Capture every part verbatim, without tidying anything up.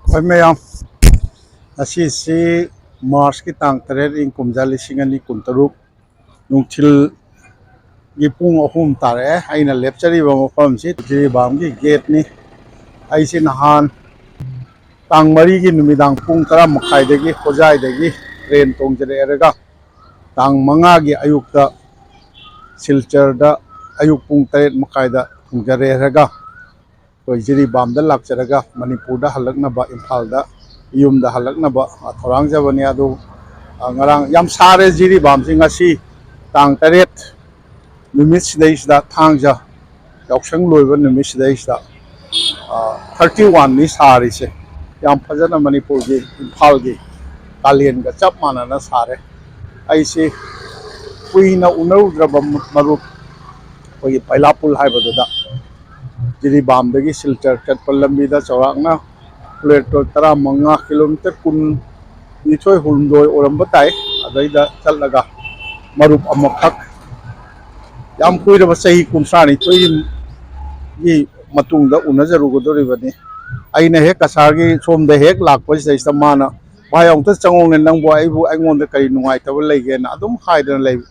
ꯑꯩꯈꯣꯏ ꯃꯌꯥꯝ, ꯉꯁꯤꯁꯤ ꯃꯥꯔꯁꯀꯤ ꯇꯥꯡ ꯇꯔꯦꯠ, ꯏꯪ ꯀꯨꯝꯖꯥ ꯂꯤꯁꯤꯡ ꯑꯅꯤ ꯀꯨꯟꯇꯔꯨꯛ, ꯅꯨꯡꯊꯤꯜꯒꯤ ꯄꯨꯡ ꯑꯍꯨꯝ ꯇꯥꯔꯛꯑꯦ꯫ ꯑꯩꯅ ꯂꯦꯞꯆꯔꯤꯕ ꯃꯐꯝꯁꯤ ꯖꯤꯔꯤꯕꯥꯝꯒꯤ ꯒꯦꯠꯅꯤ꯫ ꯑꯩꯁꯤ ꯅꯍꯥꯟ ꯇꯥꯡ ꯃꯔꯤꯒꯤ ꯅꯨꯃꯤꯗꯥꯡ ꯄꯨꯡ ꯇꯔꯥ ꯃꯈꯥꯏꯗꯒꯤ ꯍꯣꯖꯥꯏꯗꯒꯤ ꯇ꯭ꯔꯦꯟ ꯇꯣꯡꯖꯔꯛꯑꯦꯔꯒ ꯇꯥꯡ ꯃꯉꯥꯒꯤ ꯑꯌꯨꯛꯇ ꯁꯤꯜꯆꯔꯗ ꯑꯌꯨꯛ ꯄꯨꯡ ꯇꯔꯦꯠ ꯃꯈꯥꯏꯗ ꯊꯨꯡꯖꯔꯦꯔꯒ ꯑꯩꯈꯣꯏ ꯖꯤꯔꯤꯕꯥꯝꯗ ꯂꯥꯛꯆꯔꯒ ꯃꯅꯤꯄꯨꯔꯗ ꯍꯜꯂꯛꯅꯕ, ꯏꯝꯐꯥꯜꯗ ꯌꯨꯝꯗ ꯍꯜꯂꯛꯅꯕ, ꯑ, ꯊꯧꯔꯥꯡꯖꯕꯅꯤ꯫ ꯑꯗꯨ, ꯑ, ꯉꯔꯥꯡ ꯌꯥꯝ ꯁꯥꯔꯦ ꯖꯤꯔꯤꯕꯥꯝꯁꯤ꯫ ꯉꯁꯤ ꯇꯥꯡ ꯇꯔꯦꯠ ꯅꯨꯃꯤꯠꯁꯤꯗꯩꯁꯤꯗ, ꯊꯥꯡꯖ ꯌꯥꯎꯁꯪ ꯂꯣꯏꯕ ꯅꯨꯃꯤꯠꯁꯤꯗꯩꯁꯤꯗ, ꯑ, ꯊꯥꯔꯇꯤ ꯋꯥꯟꯅꯤ ꯁꯥꯔꯤꯁꯦ꯫ ꯌꯥꯝ ꯐꯖꯅ ꯃꯅꯤꯄꯨꯔꯒꯤ ꯏꯝꯐꯥꯜꯒꯤ ꯀꯥꯂꯦꯟꯒ ꯆꯞ ꯃꯥꯟꯅꯅ ꯁꯥꯔꯦ꯫ ꯑꯩꯁꯤ ꯀꯨꯏꯅ ꯎꯅꯔꯨꯗ꯭ꯔꯕ ꯃꯔꯨꯞ ꯑꯩꯈꯣꯏꯒꯤ ꯄꯩꯂꯥꯄꯨꯜ ꯍꯥꯏꯕꯗꯨꯗ, ꯖꯤꯔꯤꯕꯥꯝꯗꯒꯤ ꯁꯤꯜꯆꯔ ꯆꯠꯄ ꯂꯝꯕꯤꯗ ꯆꯥꯎꯔꯥꯛꯅ ꯀꯤꯂꯣꯃꯤꯇꯔ ꯇꯔꯥꯃꯉꯥ, ꯀꯤꯂꯣꯃꯤꯇꯔ ꯀꯨꯟꯅꯤꯊꯣꯏ, ꯍꯨꯝꯗꯣꯏ ꯑꯣꯏꯔꯝꯕ ꯇꯥꯏ꯫ ꯑꯗꯩꯗ ꯆꯠꯂꯒ ꯃꯔꯨꯞ ꯑꯃꯈꯛ, ꯌꯥꯝ ꯀꯨꯏꯔꯕ, ꯆꯍꯤ ꯀꯨꯟꯊ꯭ꯔꯥ ꯅꯤꯊꯣꯏꯒꯤ ꯃꯇꯨꯡꯗ ꯎꯅꯖꯔꯨꯒꯗꯧꯔꯤꯕꯅꯤ꯫ ꯑꯩꯅ ꯍꯦꯛ ꯀꯁꯥꯔꯒꯤ ꯁꯣꯝꯗ ꯍꯦꯛ ꯂꯥꯛꯄꯁꯤꯗꯩꯁꯤꯗ ꯃꯥꯅ, "ꯚꯥꯏ, ꯑꯃꯨꯛꯇ ꯆꯪꯉꯧꯅꯦ, ꯅꯪꯕꯨ ꯑꯩꯕꯨ, ꯑꯩꯉꯣꯟꯗ ꯀꯔꯤ ꯅꯨꯡꯉꯥꯏꯇꯕ ꯂꯩꯒꯦꯅ?" ꯑꯗꯨꯝ ꯍꯥꯏꯗꯅ ꯂꯩ-,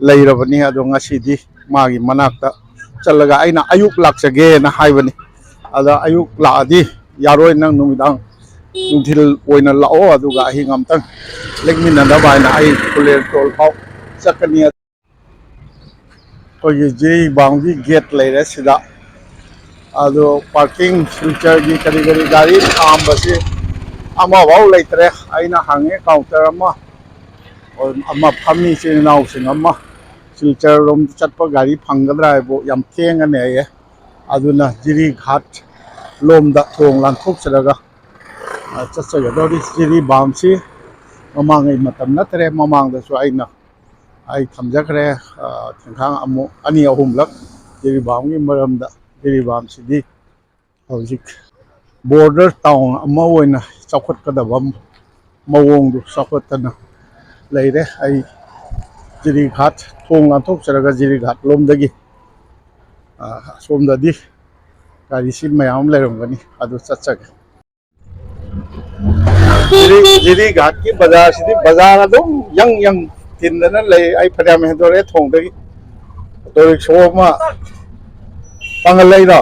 ꯂꯩꯔꯕꯅꯤ꯫ ꯑꯗꯣ ꯉꯁꯤꯗꯤ ꯃꯥꯒꯤ ꯃꯅꯥꯛꯇ ꯆꯠꯂꯒ ꯑꯩꯅ ꯑꯌꯨꯛ ꯂꯥꯛꯆꯒꯦꯅ ꯍꯥꯏꯕꯅꯤ꯫ ꯑꯗ ꯑꯌꯨꯛ ꯂꯥꯛꯑꯗꯤ ꯌꯥꯔꯣꯏ, ꯅꯪ ꯅꯨꯃꯤꯗꯥꯡ ꯅꯨꯡꯊꯤꯜ ꯑꯣꯏꯅ ꯂꯥꯛꯑꯣ, ꯑꯗꯨꯒ ꯑꯍꯤꯡ ꯑꯃꯇꯪ ꯂꯦꯛꯃꯤꯟꯅꯅꯕ ꯍꯥꯏꯅ ꯑꯩ ꯈꯨꯂꯦꯟꯇꯣꯜ ꯐꯥꯎ ꯆꯠꯀꯅꯤ꯫ ꯑꯩꯈꯣꯏꯒꯤ ꯖꯤꯔꯤꯕꯥꯝꯒꯤ ꯒꯦꯠ ꯂꯩꯔꯦ ꯁꯤꯗ꯫ ꯑꯗꯣ ꯄꯥꯔꯀꯤꯡ, ꯁꯤꯜꯆꯔꯒꯤ ꯀꯔꯤ ꯀꯔꯤ ꯒꯥꯔꯤ ꯈꯥꯝꯕꯁꯤ ꯑꯃꯐꯥꯎ ꯂꯩꯇ꯭ꯔꯦ꯫ ꯑꯩꯅ ꯍꯪꯉꯦ, ꯀꯥꯎꯟꯇꯔ ꯑꯃ, ꯑꯃ ꯐꯝꯃꯤ ꯏꯆꯤꯟ ꯏꯅꯥꯎꯁꯤꯡ ꯑꯃ, "ꯁꯤꯜꯆꯔ ꯂꯣꯝ ꯆꯠꯄ ꯒꯥꯔꯤ ꯐꯪꯒꯗ꯭ꯔꯥ ꯍꯥꯏꯕꯨ ꯌꯥꯝ ꯊꯦꯡꯉꯅꯤ" ꯍꯥꯏꯌꯦ꯫ ꯑꯗꯨꯅ ꯖꯤꯔꯤꯘꯥꯠ ꯂꯣꯝꯗ ꯊꯣꯡ ꯂꯥꯟꯊꯣꯛꯆꯔꯒ, ꯑ, ꯆꯠꯆꯒꯗꯧꯔꯤ꯫ ꯖꯤꯔꯤꯕꯥꯝꯁꯤ ꯃꯃꯥꯡꯉꯩ ꯃꯇꯝ ꯅꯠꯇ꯭ꯔꯦ, ꯃꯃꯥꯡꯗꯁꯨ ꯑꯩꯅ, ꯑꯩ ꯊꯝꯖꯈ꯭ꯔꯦ, ꯑ, ꯊꯦꯡꯈꯥꯡ ꯑꯃꯨꯛ ꯑꯅꯤ ꯑꯍꯨꯝꯂꯛ ꯖꯤꯔꯤꯕꯥꯝꯒꯤ ꯃꯔꯝꯗ꯫ ꯖꯤꯔꯤꯕꯥꯝꯁꯤꯗꯤ ꯍꯧꯖꯤꯛ ꯕꯣꯔꯗꯔ ꯇꯥꯎꯟ ꯑꯃ ꯑꯣꯏꯅ ꯆꯥꯎꯈꯠꯀꯗꯕ ꯃꯑꯣꯡꯗꯨ ꯆꯥꯎꯈꯠꯇꯅ ꯂꯩꯔꯦ꯫ ꯑꯩ ꯖꯤꯔꯤꯘꯥꯠ ꯊꯣꯡ ꯂꯥꯟꯊꯣꯛꯆꯔꯒ ꯖꯤꯔꯤꯘꯥꯠ ꯂꯣꯝꯗꯒꯤ, ꯑ, ꯑꯁꯣꯝꯗꯗꯤ ꯒꯥꯔꯤꯁꯤ ꯃꯌꯥꯝ ꯑꯃ ꯂꯩꯔꯝꯒꯅꯤ, ꯑꯗꯨ ꯆꯠꯆꯒꯦ꯫ ꯖꯤꯔꯤ, ꯖꯤꯔꯤꯘꯥꯠꯀꯤ ꯕꯖꯥꯔꯁꯤꯗꯤ ꯕꯖꯥꯔ ꯑꯗꯨꯝ ꯌꯪ ꯌꯪ ꯇꯤꯟꯗꯅ ꯂꯩ꯫ ꯑꯩ ꯐꯅꯌꯥꯝ ꯍꯦꯟꯗꯣꯔꯛꯑꯦ ꯊꯣꯡꯗꯒꯤ꯫ ꯑꯣꯇꯣ ꯔꯤꯛꯁꯣ ꯑꯃ ꯄꯥꯡꯒꯜ ꯂꯩꯔꯣ?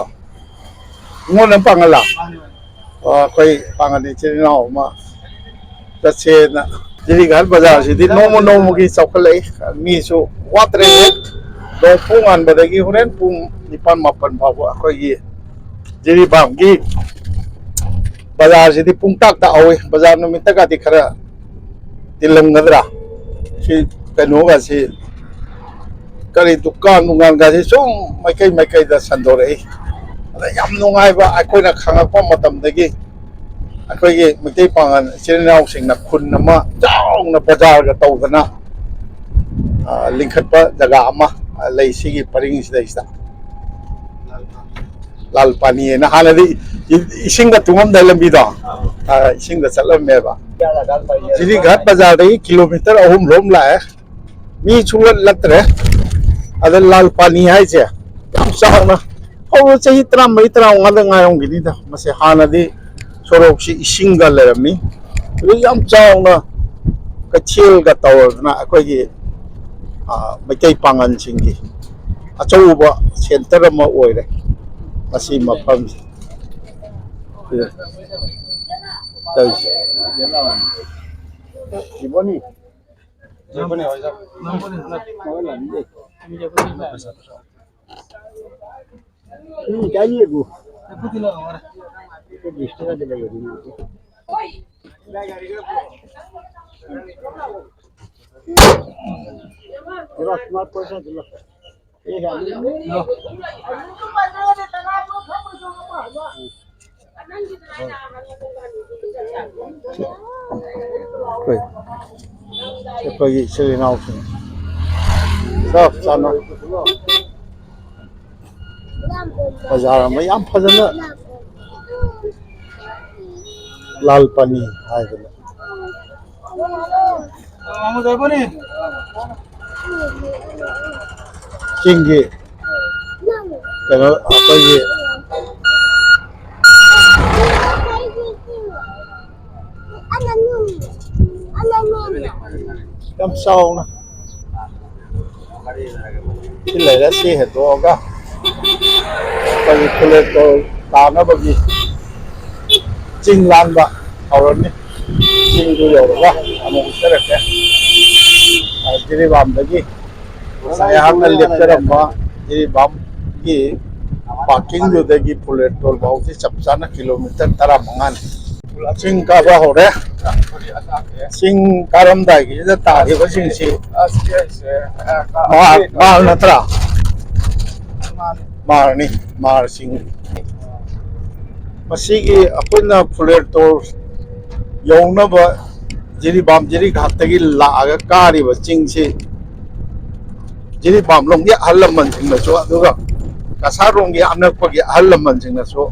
ꯅꯉꯣꯟꯗ ꯑꯃ ꯄꯥꯡꯒꯜꯂ? ꯑꯣ, ꯑꯩꯈꯣꯏ ꯄꯥꯡꯒꯜ ꯏꯆꯤꯜ ꯏꯅꯥꯎ ꯑꯃ ꯆꯠꯁꯦꯅ꯫ ꯖꯤꯔꯤꯘꯥꯠ ꯕꯖꯥꯔꯁꯤꯗꯤ ꯅꯣꯡꯃ ꯅꯣꯡꯃꯒꯤ ꯆꯥꯎꯈꯠꯂꯛꯏ꯫ ꯃꯤꯁꯨ ꯋꯥꯠꯇ꯭ꯔꯦ꯫ ꯍꯦꯛ ꯅꯣꯡ ꯄꯨꯡ ꯉꯥꯟꯕꯗꯒꯤ ꯍꯣꯔꯦꯟ ꯄꯨꯡ ꯅꯤꯄꯥꯟ ꯃꯥꯄꯟ ꯐꯥꯎꯕ ꯑꯩꯈꯣꯏꯒꯤ ꯖꯤꯔꯤꯕꯥꯝꯒꯤ ꯕꯖꯥꯔꯁꯤꯗꯤ ꯄꯨꯡ ꯇꯥꯛ ꯇꯥꯛꯍꯧꯋꯤ꯫ ꯕꯖꯥꯔ ꯅꯨꯃꯤꯠꯇꯒꯗꯤ ꯈꯔ ꯇꯤꯜꯂꯝꯒꯗ꯭ꯔꯥ? ꯁꯤ ꯀꯩꯅꯣꯒꯁꯤ, ꯀꯔꯤ ꯗꯨꯀꯥꯟ ꯅꯨꯡꯒꯥꯟꯒꯁꯤ ꯁꯨꯝ ꯃꯥꯏꯀꯩ ꯃꯥꯏꯀꯩꯗ ꯁꯟꯗꯣꯔꯛꯏ꯫ ꯑꯗ ꯌꯥꯝ ꯅꯨꯡꯉꯥꯏꯕ, ꯑꯩꯈꯣꯏꯅ ꯈꯪꯉꯛꯄ ꯃꯇꯝꯗꯒꯤ ꯑꯩꯈꯣꯏꯒꯤ ꯃꯩꯇꯩ ꯄꯥꯉꯜ ꯏꯆꯤꯜ ꯏꯅꯥꯎꯁꯤꯡꯅ ꯈꯨꯟ ꯑꯃ ꯆꯥꯎꯅ ꯕꯖꯥꯔꯒ ꯇꯧꯗꯅ, ꯑ, ꯂꯤꯡꯈꯠꯄ ꯖꯒꯥ ꯑꯃ, ꯑ, ꯂꯩ ꯁꯤꯒꯤ ꯄꯔꯤꯡꯁꯤꯗꯩꯁꯤꯗ꯫ ꯂꯥꯜ ꯄꯥꯅꯤ ꯍꯥꯏꯅ ꯍꯥꯟꯅꯗꯤ ꯏ-, ꯏꯁꯤꯡꯒ ꯇꯨꯡꯉꯝꯗꯥꯏ ꯂꯝꯕꯤꯗꯣ, ꯑ, ꯏꯁꯤꯡꯗ ꯆꯠꯂꯝꯃꯦꯕ꯫ ꯖꯤꯔꯤꯘꯥꯠ ꯕꯖꯥꯔꯗꯒꯤ ꯀꯤꯂꯣꯃꯤꯇꯔ ꯑꯍꯨꯝ ꯔꯣꯝ ꯂꯥꯛꯑꯦ꯫ ꯃꯤ ꯁꯨꯡꯂꯠ ꯂꯠꯇ꯭ꯔꯦ꯫ ꯑꯗ ꯂꯥꯜ ꯄꯥꯅꯤ ꯍꯥꯏꯁꯦ ꯌꯥꯝ ꯆꯥꯎꯅ ꯍꯧꯔ ꯆꯍꯤ ꯇꯔꯥꯃꯔꯤ ꯇꯔꯥꯃꯉꯥꯗ ꯉꯥꯏꯔꯝꯈꯤꯅꯤꯗ꯫ ꯃꯁꯤ ꯍꯥꯟꯅꯗꯤ ꯁꯣꯔꯣꯛꯁꯤ ꯏꯁꯤꯡꯒ ꯂꯩꯔꯝꯃꯤ꯫ ꯍꯧꯖꯤꯛ ꯌꯥꯝ ꯆꯥꯎꯅ ꯀꯩꯊꯦꯜꯒ ꯇꯧꯔꯗꯅ ꯑꯩꯈꯣꯏꯒꯤ, ꯑ, ꯃꯩꯇꯩ ꯄꯥꯉꯜꯁꯤꯡꯒꯤ ꯑꯆꯧꯕ ꯁꯦꯟꯇꯔ ꯑꯃ ꯑꯣꯏꯔꯦ ꯃꯁꯤ ꯃꯐꯝꯁꯤ꯫ ꯇꯧꯔꯤꯁꯦ꯫ ꯑꯩꯈꯣꯏ, ꯑꯩꯈꯣꯏꯒꯤ ꯏꯆꯤꯜ ꯏꯅꯥꯎꯁꯤꯡ ꯆꯞ ꯆꯥꯅ ꯕꯖꯥꯔ ꯑꯃ ꯌꯥꯝ ꯐꯖꯅ, ꯂꯥꯜ ꯄꯥꯅꯤ ꯍꯥꯏꯗꯅ ꯆꯤꯡꯒꯤ ꯀꯩꯅꯣ ꯑꯩꯈꯣꯏꯒꯤ ꯌꯥꯝ ꯆꯥꯎꯅ ꯁꯤ ꯂꯩꯔꯦ꯫ ꯁꯤ ꯍꯦꯟꯗꯣꯛꯑꯒ ꯑꯩꯈꯣꯏꯒꯤ ꯈꯨꯂꯦꯛꯇꯣ ꯇꯥꯅꯕꯒꯤ ꯆꯤꯡ ꯂꯥꯟꯕ ꯍꯧꯔꯅꯤ꯫ ꯆꯤꯡꯗꯨ ꯌꯧꯔꯒ ꯑꯃꯨꯛ ꯎꯠꯆꯔꯛꯀꯦ꯫ ꯖꯤꯔꯤꯕꯥꯝꯗꯒꯤ ꯉꯁꯥꯏ ꯑꯩꯍꯥꯛꯅ ꯂꯦꯞꯆꯔꯝꯕ ꯖꯤꯔꯤꯕꯥꯝꯒꯤ ꯄꯥꯔꯀꯤꯡꯗꯨꯗꯒꯤ ꯐꯨꯂꯦꯇꯣꯜ ꯐꯥꯎꯁꯤ ꯆꯞ ꯆꯥꯅ ꯀꯤꯂꯣꯃꯤꯇꯔ ꯇꯔꯥꯃꯉꯥꯅꯤ꯫ ꯆꯤꯡ ꯀꯥꯕ ꯍꯧꯔꯦ꯫ ꯆꯤꯡ ꯀꯥꯔꯝꯗꯥꯏꯒꯤꯁꯤꯗ ꯇꯥꯔꯤꯕꯁꯤꯡꯁꯤ ꯃꯥꯔ, ꯃꯥꯔ ꯅꯠꯇ꯭ꯔꯥ? ꯃꯥꯔꯅꯤ, ꯃꯥꯔꯁꯤꯡ꯫ ꯃꯁꯤꯒꯤ ꯑꯩꯈꯣꯏꯅ ꯐꯨꯂꯦꯇꯣꯜ ꯌꯧꯅꯕ ꯖꯤꯔꯤꯕꯥꯝ ꯖꯤꯔꯤꯘꯥꯠꯇꯒꯤ ꯂꯥꯛꯑꯒ ꯀꯥꯔꯤꯕ ꯆꯤꯡꯁꯤ ꯖꯤꯔꯤꯕꯥꯝꯂꯣꯝꯒꯤ ꯑꯍꯜ ꯂꯃꯟꯁꯤꯡꯅꯁꯨ, ꯑꯗꯨꯒ ꯀꯁꯥꯔꯔꯣꯝꯒꯤ ꯑꯅꯛꯄꯒꯤ ꯑꯍꯜ ꯂꯃꯟꯁꯤꯡꯅꯁꯨ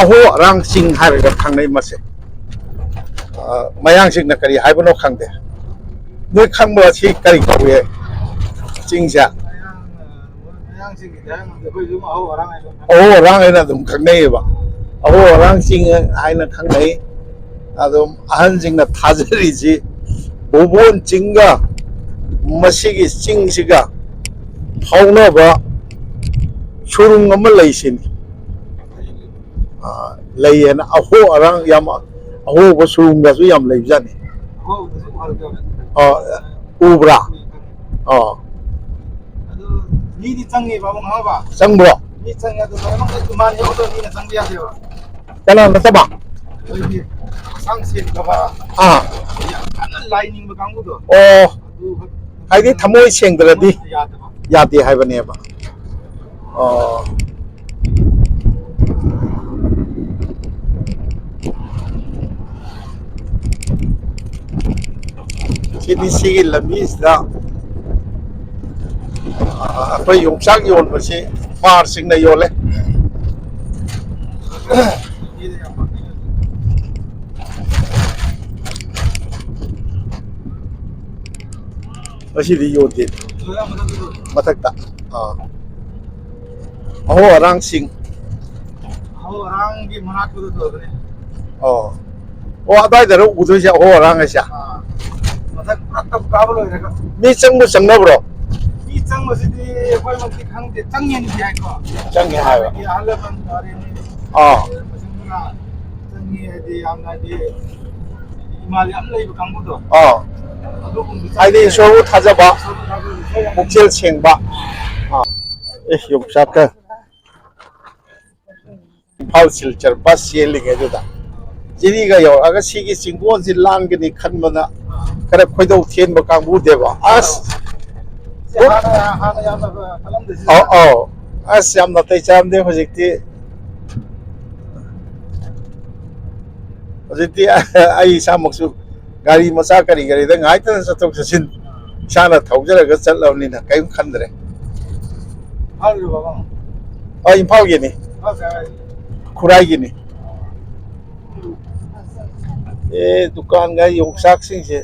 ꯑꯍꯣ ꯑꯔꯥꯡ ꯆꯤꯡ ꯍꯥꯏꯔꯒ ꯈꯪꯅꯩ ꯃꯁꯦ꯫ ꯑ, ꯃꯌꯥꯡꯁꯤꯡꯅ ꯀꯔꯤ ꯍꯥꯏꯕꯅꯣ ꯈꯪꯗꯦ꯫ ꯅꯣꯏ ꯈꯪꯕ꯭ꯔꯣ ꯁꯤ ꯀꯔꯤ ꯀꯧꯏ ꯆꯤꯡꯁꯦ? ꯃꯌꯥꯡꯁꯤꯡꯒꯤꯗꯤ ꯍꯥꯏꯔꯝꯃꯣꯏꯗ, ꯑꯩꯈꯣꯏ ꯑꯗꯨꯝ ꯑꯍꯧ ꯑꯔꯥꯡ ꯍꯥꯏꯅ ꯈꯪꯅꯩ꯫ ꯑꯍꯧ ꯑꯔꯥꯡ ꯍꯥꯏꯅ ꯑꯗꯨꯝ ꯈꯪꯅꯩꯌꯦꯕ꯫ ꯑꯍꯧ ꯑꯔꯥꯡ ꯆꯤꯡ ꯍꯥꯏꯅ ꯈꯪꯅꯩ꯫ ꯑꯗꯨꯝ ꯑꯍꯟꯁꯤꯡꯅ ꯊꯥꯖꯔꯤꯁꯤ ꯚꯨꯕꯣꯟ ꯆꯤꯡꯒ ꯃꯁꯤꯒꯤ ꯆꯤꯡꯁꯤꯒ ꯐꯥꯎꯅꯕ ꯁꯨꯔꯨꯡ ꯑꯃ ꯂꯩꯁꯤꯅꯤ꯫ ꯑ, ꯂꯩꯌꯦꯅ ꯑꯍꯣ ꯑꯔꯥꯡ ꯌꯥꯝ ꯑꯍꯣꯕ ꯁꯨꯔꯨꯡꯒꯁꯨ ꯌꯥꯝ ꯂꯩꯕꯖꯥꯠꯅꯤ꯫ ꯑꯍꯣꯕꯗꯁꯨ ꯎꯍꯜꯂꯛꯇꯕꯅꯤ꯫ ꯑ, ꯎꯕ꯭ꯔꯥ? ꯎꯏ, ꯈꯪꯉꯤ꯫ ꯑ꯫ ꯑꯗꯨ ꯃꯤꯗꯤ ꯆꯪꯉꯦꯕ ꯑꯃꯨꯛ ꯈꯪꯉꯕ? ꯆꯪꯕ꯭ꯔꯣ? ꯃꯤ ꯆꯪꯉꯦ, ꯑꯗꯨ ꯂꯣꯏꯅꯃꯛ ꯏꯃꯥꯟ ꯌꯧꯗꯕ ꯃꯤꯅ ꯆꯪꯕ ꯌꯥꯗꯦꯕ꯫ ꯀꯅꯥ ꯅꯠꯇꯕ? ꯑꯩꯈꯣꯏꯒꯤ ꯍꯛꯆꯥꯡ ꯁꯦꯡꯗꯕ, ꯑꯥ꯫ ꯌꯥꯝ ꯀꯟꯅ ꯂꯥꯏ ꯅꯤꯡꯕ ꯀꯥꯡꯕꯨꯗꯣ꯫ ꯑꯣ꯫ ꯑꯗꯨ ꯍꯥꯏꯗꯤ ꯊꯃꯣꯏ ꯁꯦꯡꯗ꯭ꯔꯗꯤ ꯌꯥꯗꯕ꯫ ꯌꯥꯗꯦ ꯍꯥꯏꯕꯅꯦꯕ꯫ ꯑꯣ꯫ ꯁꯤꯗꯤ ꯁꯤꯒꯤ ꯂꯝꯕꯤꯁꯤꯗ, ꯑ, ꯑꯩꯈꯣꯏ ꯌꯣꯡꯆꯥꯛ ꯌꯣꯟꯕꯁꯤ ꯃꯥꯔꯁꯤꯡꯅ ꯌꯣꯜꯂꯦ꯫ ꯉꯁꯤꯗꯤ ꯌꯣꯟꯗꯦ꯫ ꯂꯣꯏꯔ ꯃꯊꯛꯇꯨꯗ꯫ ꯃꯊꯛꯇ꯫ ꯑꯥ꯫ ꯑꯍꯣ ꯑꯔꯥꯡꯁꯤꯡ꯫ ꯑꯍꯣ ꯑꯔꯥꯡꯒꯤ ꯃꯅꯥꯛꯇꯨꯗ ꯇꯧꯔꯒꯅꯤ꯫ ꯑꯣ꯫ ꯑꯣ, ꯑꯗ꯭ꯋꯥꯏꯗꯔꯣ ꯎꯗꯣꯏꯁꯦ, ꯑꯍꯣ ꯑꯔꯥꯡ ꯍꯥꯏꯁꯦ? ꯑꯥ꯫ ꯃꯊꯛ ꯄꯨꯔꯥ ꯇꯞ ꯀꯥꯕ ꯂꯣꯏꯔꯒ꯫ ꯃꯤ ꯆꯪꯕ ꯆꯪꯅꯕ꯭ꯔꯣ? ꯃꯤ ꯆꯪꯕꯁꯤꯗꯤ ꯑꯩꯈꯣꯏꯃꯛꯇꯤ ꯈꯪꯗꯦ, ꯆꯪꯉꯦꯅꯗꯤ ꯍꯥꯏꯀꯣ꯫ ꯆꯪꯉꯦ ꯍꯥꯏꯕ꯫ ꯑꯍꯜ ꯂꯃꯟ ꯋꯥꯔꯤꯅꯤ꯫ ꯑꯥ꯫ ꯃꯁꯤꯡ ꯃꯉꯥ ꯆꯪꯉꯤ ꯍꯥꯏꯗꯤ ꯌꯥꯝꯅ ꯍꯥꯏꯗꯤ ꯏꯃꯥꯟ ꯌꯥꯝ ꯂꯩꯕ ꯀꯥꯡꯕꯨꯗꯣ꯫ ꯑꯥ꯫ ꯑꯗꯨꯒꯨꯝꯕ ꯍꯥꯏꯗꯤ ꯆꯪꯉꯦ꯫ ꯏꯁꯣꯔꯕꯨ ꯊꯥꯖꯕ, ꯏꯁꯣꯔꯕꯨ ꯊꯥꯖꯕ, ꯏꯁꯣꯔ ꯌꯥꯝ ꯄꯨꯛꯆꯦꯜ ꯁꯦꯡꯕ꯫ ꯑꯥ꯫ ꯑꯦ, ꯌꯣꯡꯆꯥꯛꯀ ꯏꯝꯐꯥꯜ ꯁꯤꯜꯆꯔ ꯕꯁ ꯆꯦꯜꯂꯤꯉꯩꯗꯨꯗ ꯖꯤꯔꯤꯒ ꯌꯧꯔꯛꯑꯒ ꯁꯤꯒꯤ ꯆꯤꯡꯗꯣꯟꯁꯤ ꯂꯥꯟꯒꯅꯤ ꯈꯟꯕꯗ ꯈꯔ ꯈꯣꯏꯗꯧ ꯊꯦꯟꯕ ꯀꯥꯡꯕꯨꯗꯦꯕ꯫ ꯑꯁ! ꯍꯥꯟꯅ, ꯍꯥꯟꯅ ꯌꯥꯝꯅ ꯈꯜꯂꯝꯗꯦ ꯁꯤꯗ꯫ ꯑꯧ, ꯑꯧ꯫ ꯑꯁ, ꯌꯥꯝ ꯅꯥꯇꯩ ꯆꯥꯔꯝꯗꯦ ꯍꯧꯖꯤꯛꯇꯤ꯫ ꯍꯧꯖꯤꯛꯇꯤ ꯑꯩ ꯏꯁꯥꯃꯛꯁꯨ ꯒꯥꯔꯤ ꯃꯆꯥ ꯀꯔꯤ ꯀꯔꯤꯗ ꯉꯥꯏꯇꯅ ꯆꯠꯊꯣꯛ ꯆꯠꯁꯤꯟ ꯏꯁꯥꯅ ꯊꯧꯖꯔꯒ ꯆꯠꯂꯕꯅꯤꯅ ꯀꯔꯤꯝ ꯈꯟꯗ꯭ꯔꯦ꯫ ꯏꯝꯐꯥꯜꯒꯤꯔꯣ ꯕꯕꯥ? ꯑ, ꯏꯝꯐꯥꯜꯒꯤꯅꯤ꯫ ꯏꯝꯐꯥꯜ ꯀꯥꯏ ꯋꯥꯏꯗ? ꯈꯨꯔꯥꯏꯒꯤꯅꯤ꯫ ꯑꯦ, ꯗꯨꯀꯥꯟꯒ ꯌꯣꯡꯆꯥꯛꯁꯤꯡꯁꯦ꯫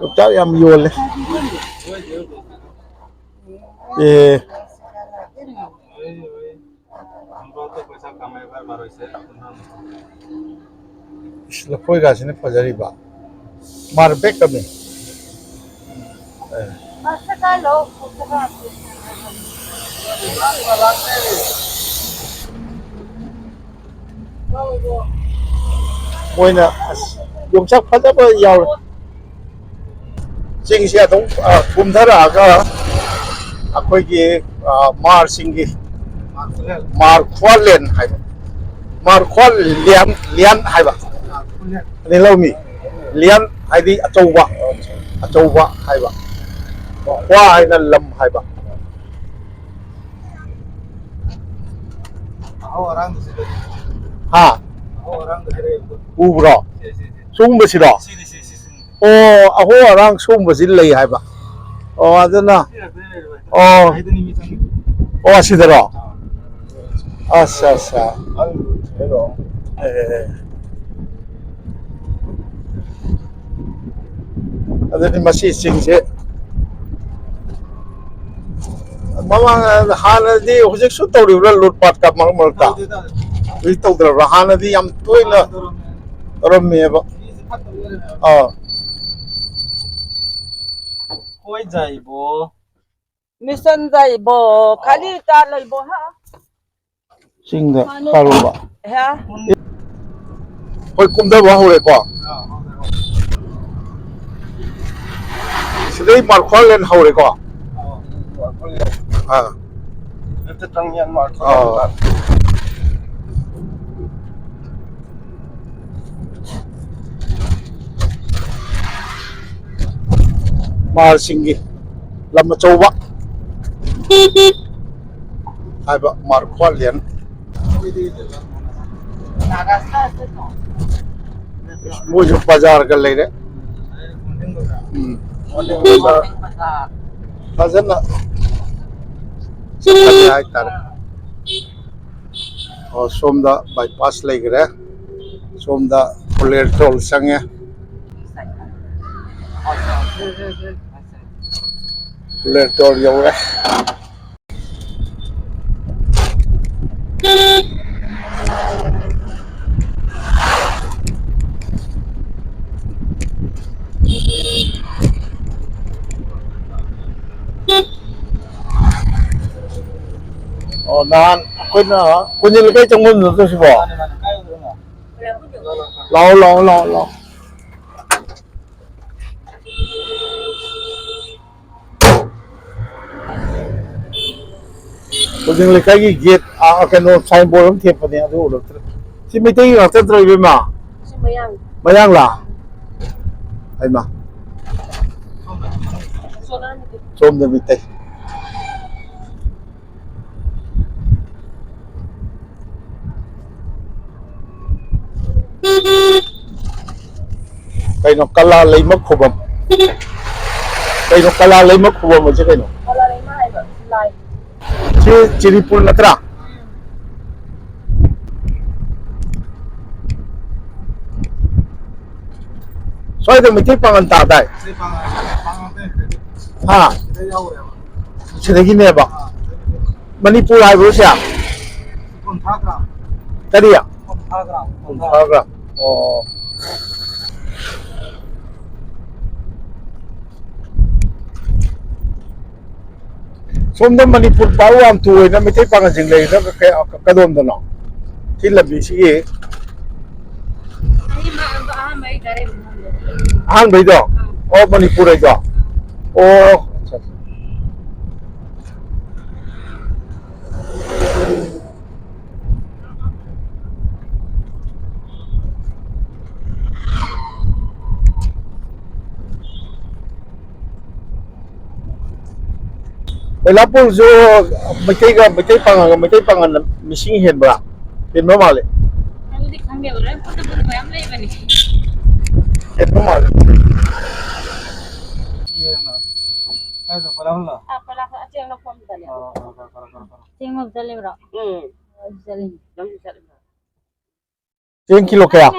ꯌꯣꯡꯆꯥꯛ ꯌꯥꯝ ꯌꯣꯜꯂꯦ꯫ ꯑꯦ꯫ ꯏꯁ, ꯂꯐꯣꯏꯒꯁꯤꯅ ꯐꯖꯔꯤꯕ꯫ ꯃꯥꯔꯕꯦꯛ ꯑꯃꯅꯤ꯫ ꯑꯦ꯫ ꯃꯣꯏꯅ, ꯑꯁ, ꯌꯣꯡꯆꯥꯛ ꯐꯖꯕ ꯌꯥꯎꯔꯦ꯫ ꯆꯤꯡꯁꯦ ꯑꯗꯨꯝ, ꯑ, ꯀꯨꯝꯊꯔꯛꯑꯒ ꯑꯩꯈꯣꯏꯒꯤ, ꯑ, ꯃꯥꯔꯁꯤꯡꯒꯤ ꯃꯥꯔꯈ꯭ꯋꯥꯂꯦꯟ ꯍꯥꯏꯕ, ꯃꯥꯔꯈ꯭ꯋꯥꯂꯤꯌꯥꯟ, ꯂꯤꯌꯥꯟ ꯍꯥꯏꯕ꯫ ꯂꯧꯃꯤ꯫ ꯂꯤꯌꯥꯟ ꯍꯥꯏꯗꯤ ꯑꯆꯧꯕ, ꯑꯆꯧꯕ ꯍꯥꯏꯕ꯫ ꯈ꯭ꯋꯥ ꯍꯥꯏꯅ ꯂꯝ ꯍꯥꯏꯕ꯫ ꯑꯍꯧ ꯑꯔꯥꯡꯗ ꯁꯤꯗ꯫ ꯍꯥ? ꯑꯍꯧ ꯑꯔꯥꯡꯗ ꯍꯥꯏꯔꯛꯑꯦꯕꯀꯣ꯫ ꯎꯕ꯭ꯔꯣ? ꯁꯦ, ꯁꯦ, ꯁꯦ꯫ ꯁꯤꯒꯨꯝꯕꯁꯤꯔꯣ? ꯁꯤꯅꯤ, ꯁꯤ, ꯁꯤ, ꯁꯤꯅꯤ꯫ ꯑꯣ, ꯑꯍꯧ ꯑꯔꯥꯡ ꯁꯤꯒꯨꯝꯕꯁꯤ ꯂꯩ ꯍꯥꯏꯕ꯫ ꯑꯣ, ꯑꯗꯨꯅ꯫ ꯁꯤ ꯉꯥꯛꯇꯅꯤ ꯂꯩꯔꯤꯕ ꯍꯥꯏꯁꯦ꯫ ꯑꯣ꯫ ꯁꯤꯗꯅꯤ ꯃꯤ ꯆꯪꯉꯤꯗꯣ꯫ ꯑꯣ, ꯑꯁꯤꯗꯔꯣ? ꯑꯥ꯫ ꯑꯁ, ꯑꯁ꯫ ꯑꯗꯨ ꯀꯩꯅꯣ꯫ ꯑꯦ꯫ ꯑꯗꯨꯗꯤ ꯃꯁꯤ ꯆꯤꯡꯁꯦ ꯃꯃꯥꯡ, ꯍꯥꯟꯅꯗꯤ, ꯍꯧꯖꯤꯛꯁꯨ ꯇꯧꯔꯤꯕ꯭ꯔꯥ ꯂꯨꯠ ꯄꯥꯠꯀ ꯃꯔꯛ ꯃꯔꯛꯇ? ꯇꯧꯗꯦ, ꯇꯧꯗꯦ꯫ ꯍꯧꯖꯤꯛ ꯇꯧꯗ꯭ꯔꯕ꯭ꯔꯥ? ꯍꯥꯟꯅꯗꯤ ꯌꯥꯝ ꯇꯣꯏꯅ ꯇꯧꯔꯝꯃꯦ꯫ ꯇꯧꯔꯝꯃꯦꯕ꯫ ꯃꯤꯁꯦ ꯐꯠꯇꯕ ꯂꯩꯔꯝꯃꯦꯕ꯫ ꯑꯥ꯫ ꯀꯣꯏ ꯖꯥꯏꯕꯣ꯫ ꯃꯤꯁꯟ ꯖꯥꯏꯕꯣ꯫ ꯈꯥꯂꯤ ꯇꯥ ꯂꯩꯕꯣ ꯍꯥ? ꯆꯤꯡꯗ ꯀꯥꯔꯨꯕ꯫ ꯍꯥ? ꯑꯩꯈꯣꯏ ꯀꯨꯝꯊꯕ ꯍꯧꯔꯦꯀꯣ꯫ ꯁꯤꯗꯩ ꯃꯥꯔꯈ꯭ꯋꯥ ꯂꯦꯟ ꯍꯧꯔꯦꯀꯣ꯫ ꯑꯥ꯫ ꯑꯥ꯫ ꯃꯥꯔꯁꯤꯡꯒꯤ ꯂꯝ ꯑꯆꯧꯕ ꯍꯥꯏꯕ ꯃꯥꯔꯈ꯭ꯋꯥ ꯂꯦꯟ꯫ ꯃꯣꯏꯁꯨ ꯕꯖꯥꯔꯒ ꯂꯩꯔꯦ꯫ ꯎꯝ꯫ ꯐꯖꯅ ꯆꯠꯈꯠꯂꯦ ꯍꯥꯏꯇꯥꯔꯦ꯫ ꯑꯣ, ꯁꯣꯝꯗ ꯕꯥꯏꯄꯥꯁ ꯂꯩꯈ꯭ꯔꯦ꯫ ꯁꯣꯝꯗ ꯐꯨꯂꯦꯔ ꯇꯣꯜ ꯆꯪꯉꯦ꯫ ꯐꯨꯂꯦꯔ ꯇꯣꯜ ꯌꯧꯔꯦ꯫ ꯑꯣ, ꯅꯍꯥꯟ ꯑꯩꯈꯣꯏꯅ ꯀꯣꯟꯖꯦꯜ ꯂꯩꯀꯥꯏ ꯆꯪꯐꯝꯗꯨ ꯅꯠꯇ꯭ꯔꯣ ꯁꯤꯕꯣ? ꯂꯥꯛꯑꯣ, ꯂꯥꯛꯑꯣ, ꯂꯥꯛꯑꯣ, ꯂꯥꯛꯑꯣ꯫ ꯀꯣꯟꯖꯦꯜ ꯂꯩꯀꯥꯏꯒꯤ ꯒꯦꯠ, ꯑꯥ, ꯀꯩꯅꯣ, ꯁꯥꯏꯟ ꯕꯣꯔꯗ ꯑꯃ ꯊꯦꯠꯄꯅꯦ, ꯑꯗꯨ ꯎꯔꯛꯇ꯭ꯔꯦ꯫ ꯁꯤ ꯃꯩꯇꯩꯒꯤ ꯉꯥꯛꯇ ꯅꯠꯇ꯭ꯔꯣ, ꯏꯕꯦꯝꯃ? ꯁꯤ ꯃꯌꯥꯡ꯫ ꯃꯌꯥꯡꯂꯥ? ꯍꯩꯃꯥ꯫ ꯁꯣꯝꯗ ꯃꯩꯇꯩ꯫ ꯀꯩꯅꯣ, ꯀꯂꯥ ꯂꯩꯃ ꯈꯨꯕꯝ? ꯀꯩꯅꯣ, ꯀꯂꯥ ꯂꯩꯃ ꯈꯨꯕꯝ ꯍꯥꯏꯁꯦ ꯀꯩꯅꯣ? ꯀꯂꯥ ꯂꯩꯃ ꯍꯥꯏꯕ ꯂꯥꯏ꯫ ꯁꯤ ꯆꯤꯔꯤꯄꯨꯔ ꯅꯠꯇ꯭ꯔꯥ? ꯁ꯭ꯋꯥꯏꯗ ꯃꯩꯇꯩ ꯄꯥꯉꯜ ꯇꯥꯗꯥꯏ? ꯃꯩꯇꯩ ꯄꯥꯉꯜ, ꯄꯥꯉꯜ ꯅꯠꯇꯦ꯫ ꯍꯥ? ꯁꯤꯗ ꯌꯥꯎꯔꯦꯕ꯫ ꯁꯤꯗꯒꯤꯅꯦꯕ? ꯑꯥ, ꯁꯤꯗꯒꯤ꯫ ꯃꯅꯤꯄꯨꯔ ꯍꯥꯏꯕ꯭ꯔꯣ ꯁꯦ? ꯀꯨꯟꯊ꯭ꯔꯥ ꯒ꯭ꯔꯥꯝ꯫ ꯀꯔꯤ? ꯀꯨꯟꯊ꯭ꯔꯥ ꯒ꯭ꯔꯥꯝ, ꯀꯨꯟꯊ꯭ꯔꯥ꯫ ꯀꯨꯟꯊ꯭ꯔꯥ ꯒ꯭ꯔꯥꯝ꯫ ꯑꯣ꯫ ꯁꯣꯝꯗ ꯃꯅꯤꯄꯨꯔ ꯄꯥꯎ ꯌꯥꯝ ꯊꯣꯛꯑꯦꯅ ꯃꯩꯇꯩ ꯄꯥꯉꯜꯁꯤꯡ ꯂꯩꯔꯤꯗꯣ ꯀ-, ꯀ-, ꯀꯗꯣꯝꯗꯅꯣ? ꯁꯤ ꯂꯝꯕꯤꯁꯤꯒꯤ ꯑꯍꯥꯟꯕꯩ ꯒꯥꯔꯤ ꯃꯃꯥꯡꯗ꯫ ꯑꯍꯥꯟꯕꯩꯗꯣ? ꯑꯥ꯫ ꯑꯣ, ꯃꯅꯤꯄꯨꯔ ꯍꯥꯏꯗꯣ? ꯑꯣ, ꯑꯠꯆꯥ, ꯑꯠꯆꯥ꯫ ꯕꯩꯂꯥꯄꯨꯔꯁꯨ ꯃꯩꯇꯩꯒ, ꯃꯩꯇꯩ ꯄꯥꯉꯜꯒ, ꯃꯩꯇꯩ ꯄꯥꯉꯜꯅ ꯃꯤꯁꯤꯡ ꯍꯦꯟꯕ꯭ꯔꯥ? ꯍꯦꯟꯕ ꯃꯥꯜꯂꯦ꯫ ꯑꯗꯨꯗꯤ ꯈꯪꯗꯦꯕ, ꯂꯣꯏ ꯄꯨꯟꯅ ꯄꯨꯟꯅ ꯃꯌꯥꯝ ꯂꯩꯕꯅꯤ꯫ ꯍꯦꯟꯕ ꯃꯥꯜꯂꯦ꯫ ꯀꯥꯏꯗ, ꯄꯂꯥ ꯍꯨꯜꯂꯣ? ꯑꯥ, ꯄꯂꯥ ꯑꯆꯦꯡ ꯂꯧꯐꯝꯗꯅꯦ꯫ ꯑꯣ, ꯑꯣ, ꯑꯣ, ꯑꯣ, ꯑꯣ, ꯑꯣ꯫ ꯆꯦꯡ ꯂꯧ ꯆꯠꯂꯤꯕ꯭ꯔꯣ? ꯎꯝ꯫ ꯑꯣ, ꯆꯠꯂꯤ꯫ ꯂꯧ ꯆꯠꯂꯤꯕ꯭ꯔꯣ? ꯆꯦꯡ ꯀꯤꯂꯣ ꯀꯌꯥ?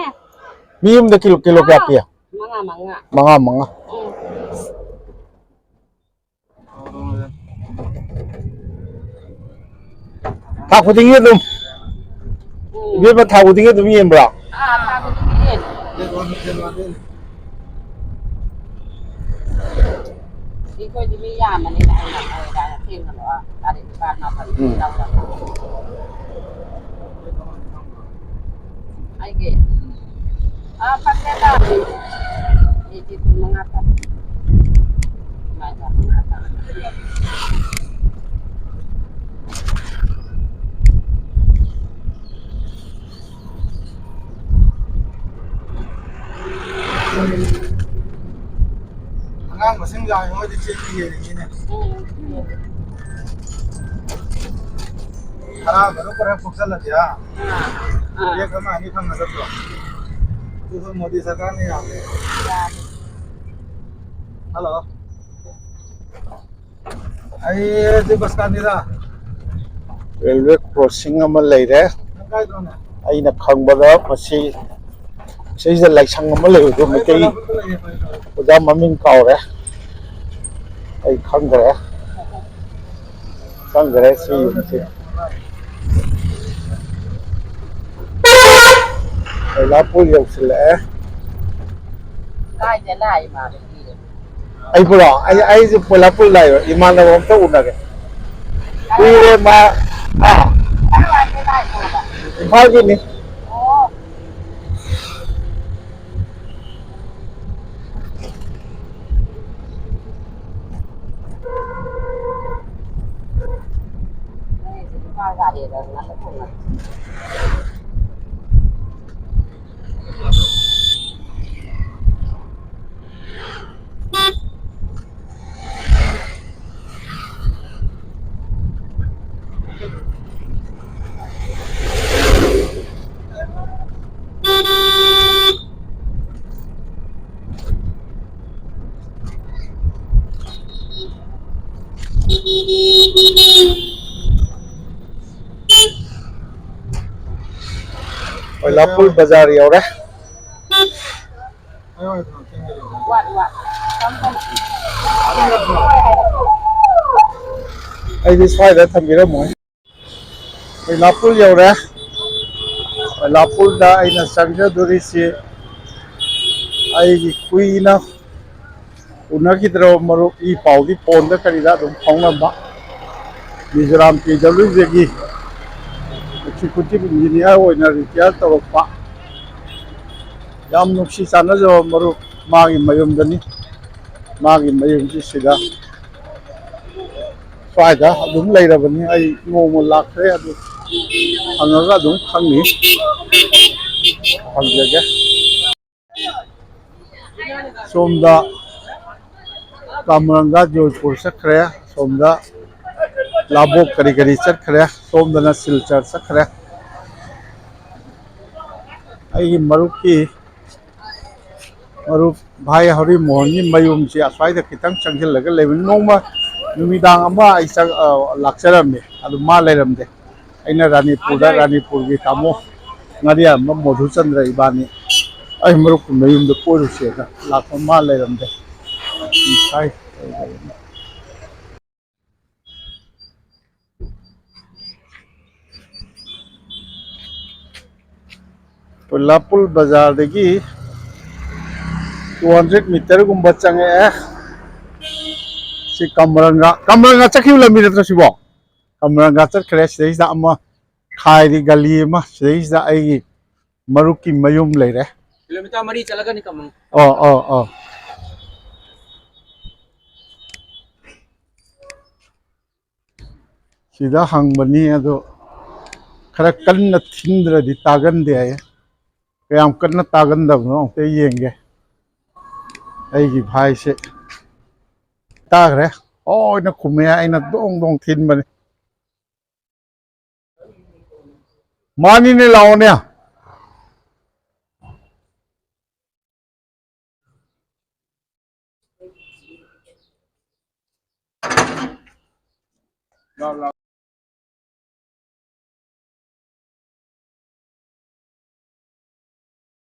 ꯃꯤ ꯑꯃꯗ ꯀꯤꯂꯣ, ꯀꯤꯂꯣ ꯀꯌꯥ ꯄꯤ? ꯃꯉꯥ, ꯃꯉꯥ꯫ ꯃꯉꯥ, ꯃꯉꯥ꯫ ꯎꯝ꯫ ꯊꯥ ꯈꯨꯗꯤꯡꯒꯤ ꯑꯗꯨꯝ? ꯎꯝ꯫ ꯏꯕꯦꯝꯃ, ꯊꯥ ꯈꯨꯗꯤꯡꯒꯤ ꯑꯗꯨꯝ ꯌꯦꯟꯕ꯭ꯔꯣ? ꯑꯥ, ꯊꯥ ꯈꯨꯗꯤꯡꯒꯤ ꯌꯦꯟ꯫ ꯑꯩꯈꯣꯏꯗꯤ ꯃꯤ ꯌꯥꯝꯕꯅꯤꯅ ꯑꯩꯅ ꯃꯣꯏꯗ ꯊꯦꯡꯅꯕ ꯇꯥꯔꯤꯛ ꯅꯤꯄꯥꯟ, ꯃꯥꯄꯟ ꯎꯝ꯫ ꯂꯧꯔꯒ꯫ ꯑꯩꯒꯤ, ꯑꯥ, ꯐꯪꯉꯦꯗ꯫ ꯑꯩꯗꯤ ꯀꯨꯟ ꯃꯉꯥ ꯇꯥꯔꯦ꯫ ꯃꯥꯏ ꯇꯥ ꯃꯉꯥ ꯇꯥꯔꯦ꯫ ꯑꯉꯥꯡ ꯃꯁꯤꯡ ꯌꯥꯝꯃꯤ, ꯃꯣꯏꯗꯤ ꯆꯦꯛꯇꯤ ꯌꯦꯡꯉꯤꯅꯦ꯫ ꯇꯔꯥ ꯇꯔꯨꯛ ꯈꯔ ꯄꯣꯛꯁꯜꯂꯗꯤ, ꯍꯥ? ꯑꯥ꯫ ꯕꯦꯛ ꯑꯃ ꯑꯅꯤ ꯐꯪꯒꯗꯕꯗꯣ꯫ ꯑꯗꯨꯁꯨ ꯃꯣꯗꯤ ꯁꯔꯀꯥꯔꯅ ꯌꯥꯗꯦ꯫ ꯍꯜꯂꯣ꯫ ꯑꯩ ꯁꯤ ꯕꯁ ꯁ꯭ꯇꯥꯟꯗꯅꯤꯗ꯫ ꯔꯦꯜꯋꯦ ꯀ꯭ꯔꯣꯁꯤꯡ ꯑꯃ ꯂꯩꯔꯦ꯫ ꯅꯪ ꯀꯥꯏꯗꯅꯣꯅꯦ? ꯑꯩꯅ ꯈꯪꯕꯗ ꯃꯁꯤ ꯁꯤꯗ ꯂꯥꯏꯁꯪ ꯑꯃ ꯂꯩꯕꯗꯣ ꯃꯩꯇꯩ ꯑꯣꯖꯥ ꯃꯃꯤꯡ ꯀꯥꯎꯔꯦ, ꯑꯩ ꯈꯪꯗ꯭ꯔꯦ, ꯈꯪꯗ꯭ꯔꯦ ꯁꯤ ꯌꯨꯝꯁꯦ꯫ ꯀꯣꯏꯂꯥꯄꯨꯔ ꯌꯧꯁꯤꯜꯂꯛꯑꯦ꯫ ꯀꯥꯏꯗ ꯂꯥꯛꯏ ꯃꯥꯗꯤ? ꯑꯩꯕꯨꯔꯣ? ꯑꯩ, ꯑꯩꯁꯨ ꯄꯣꯏꯂꯥꯄꯨꯔ ꯂꯥꯛꯏꯕ, ꯏꯃꯥꯟꯅꯕ ꯑꯝꯇ ꯎꯅꯒꯦ꯫ ꯀꯨꯏꯔꯦ ꯃꯥ꯫ ꯍꯥ? ꯏꯝꯐꯥꯜꯒꯤꯅꯤ꯫ ꯀꯣꯏꯂꯥꯄꯨꯔ ꯕꯖꯥꯔ ꯌꯧꯔꯦ꯫ ꯑꯩꯗꯤ ꯁ꯭ꯋꯥꯏꯗ ꯊꯝꯕꯤꯔꯝꯃꯣꯏ꯫ ꯀꯣꯏꯂꯥꯄꯨꯔ ꯌꯧꯔꯦ꯫ ꯀꯣꯏꯂꯥꯄꯨꯔꯗ ꯑꯩꯅ ꯆꯪꯖꯗꯣꯔꯤꯁꯤ ꯑꯩꯒꯤ ꯀꯨꯏꯅ ꯎꯅꯈꯤꯗ꯭ꯔꯕ ꯃꯔꯨꯞ, ꯏ ꯄꯥꯎꯗꯤ ꯐꯣꯟꯗ ꯀꯔꯤꯗ ꯑꯗꯨꯝ ꯐꯥꯎꯅꯕ, ꯃꯤꯖꯣꯔꯥꯝ ꯄꯤ ꯗꯕ꯭ꯂꯤꯎ ꯖꯦꯒꯤ ꯑꯦꯛꯖꯤꯀ꯭ꯌꯨꯇꯤꯚ ꯏꯟꯖꯤꯅꯤꯌꯥꯔ ꯑꯣꯏꯅ ꯔꯤꯇꯥꯌꯔ ꯇꯧꯔꯛꯄ, ꯌꯥꯝ ꯅꯨꯡꯁꯤ ꯆꯥꯟꯅꯖꯕ ꯃꯔꯨꯞ, ꯃꯥꯒꯤ ꯃꯌꯨꯝꯗꯅꯤ꯫ ꯃꯥꯒꯤ ꯃꯌꯨꯝꯁꯤ ꯁꯤꯗ, ꯁ꯭ꯋꯥꯏꯗ ꯑꯗꯨꯝ ꯂꯩꯔꯕꯅꯤ꯫ ꯑꯩ ꯅꯣꯡꯃ ꯂꯥꯛꯈ꯭ꯔꯦ, ꯑꯗꯨ ꯍꯪꯉꯒ ꯑꯗꯨꯝ ꯈꯪꯅꯤ꯫ ꯍꯪꯖꯒꯦ꯫ ꯁꯣꯝꯗ ꯀꯥꯃꯔꯪꯒꯥ ꯖꯣꯏꯄꯨꯔ ꯆꯠꯈ꯭ꯔꯦ, ꯁꯣꯝꯗ ꯂꯥꯕꯣꯛ ꯀꯔꯤ ꯀꯔꯤ ꯆꯠꯈ꯭ꯔꯦ, ꯁꯣꯝꯗꯅ ꯁꯤꯜꯆꯔ ꯆꯠꯈ꯭ꯔꯦ꯫ ꯑꯩꯒꯤ ꯃꯔꯨꯞꯀꯤ, ꯃꯔꯨꯞ ꯚꯥꯏ ꯍꯧꯔꯤꯃꯣꯍꯟꯒꯤ ꯃꯌꯨꯝꯁꯤ ꯑꯁ꯭ꯋꯥꯏꯗ ꯈꯤꯇꯪ ꯆꯪꯁꯤꯜꯂꯒ ꯂꯩꯕꯅꯤ꯫ ꯅꯣꯡꯃ ꯅꯨꯃꯤꯗꯥꯡ ꯑꯃ ꯑꯩ ꯆꯪ-, ꯑ, ꯂꯥꯛꯆꯔꯝꯃꯤ, ꯑꯗꯨ ꯃꯥ ꯂꯩꯔꯝꯗꯦ꯫ ꯑꯩꯅ ꯔꯥꯅꯤꯄꯨꯔꯗ, ꯔꯥꯅꯤꯄꯨꯔꯒꯤ ꯇꯥꯃꯣ ꯉꯥꯔꯤꯌꯥꯟꯕ ꯃꯣꯙꯨꯆꯟꯗ꯭ꯔ ꯏꯕꯥꯅꯤ ꯑꯩ ꯃꯔꯨꯞꯀꯤ ꯃꯌꯨꯝꯗ ꯀꯣꯏꯔꯨꯁꯦꯅ ꯂꯥꯛꯄ, ꯃꯥ ꯂꯩꯔꯝꯗꯦ꯫ ꯉꯁꯥꯏ ꯄꯨꯂꯥꯄꯨꯜ ꯕꯖꯥꯔꯗꯒꯤ two hundred meterꯒꯨꯝꯕ ꯆꯪꯉꯛꯑꯦ꯫ ꯁꯤ ꯀꯝꯔꯪꯒ, ꯀꯝꯔꯪꯒ ꯆꯠꯈꯤꯕ ꯂꯝꯕꯤ ꯅꯠꯇ꯭ꯔꯣ ꯁꯤꯕꯣ? ꯀꯝꯔꯪꯒ ꯆꯠꯈ꯭ꯔꯦ꯫ ꯁꯤꯗꯩꯁꯤꯗ ꯑꯃ ꯈꯥꯏꯔꯤ ꯒꯂꯤ ꯑꯃ, ꯁꯤꯗꯩꯁꯤꯗ ꯑꯩꯒꯤ ꯃꯔꯨꯞꯀꯤ ꯃꯌꯨꯝ ꯂꯩꯔꯦ꯫ Kilometer ꯃꯔꯤ ꯆꯠꯂꯒꯅꯤ ꯀꯝꯃꯪ꯫ ꯑꯣ, ꯑꯣ, ꯑꯣ꯫ ꯁꯤꯗ ꯍꯪꯕꯅꯤ, ꯑꯗꯣ ꯈꯔ ꯀꯟꯅ ꯊꯤꯟꯗ꯭ꯔꯗꯤ ꯇꯥꯒꯟꯗꯦ ꯍꯥꯏꯌꯦ꯫ ꯀꯌꯥꯝ ꯀꯟꯅ ꯇꯥꯒꯟꯗꯕꯅꯣ ꯑꯝꯇ ꯌꯦꯡꯒꯦ꯫ ꯑꯩꯒꯤ ꯚꯥꯏꯁꯦ ꯇꯥꯈ꯭ꯔꯦ꯫ ꯑꯣ, ꯑꯩꯅ ꯈꯨꯝꯃꯦ, ꯑꯩꯅ ꯗꯣꯡ ꯗꯣꯡ ꯊꯤꯟꯕꯅꯦ꯫ ꯃꯥꯅꯤꯅꯦ, ꯂꯥꯛꯑꯣꯅꯦ꯫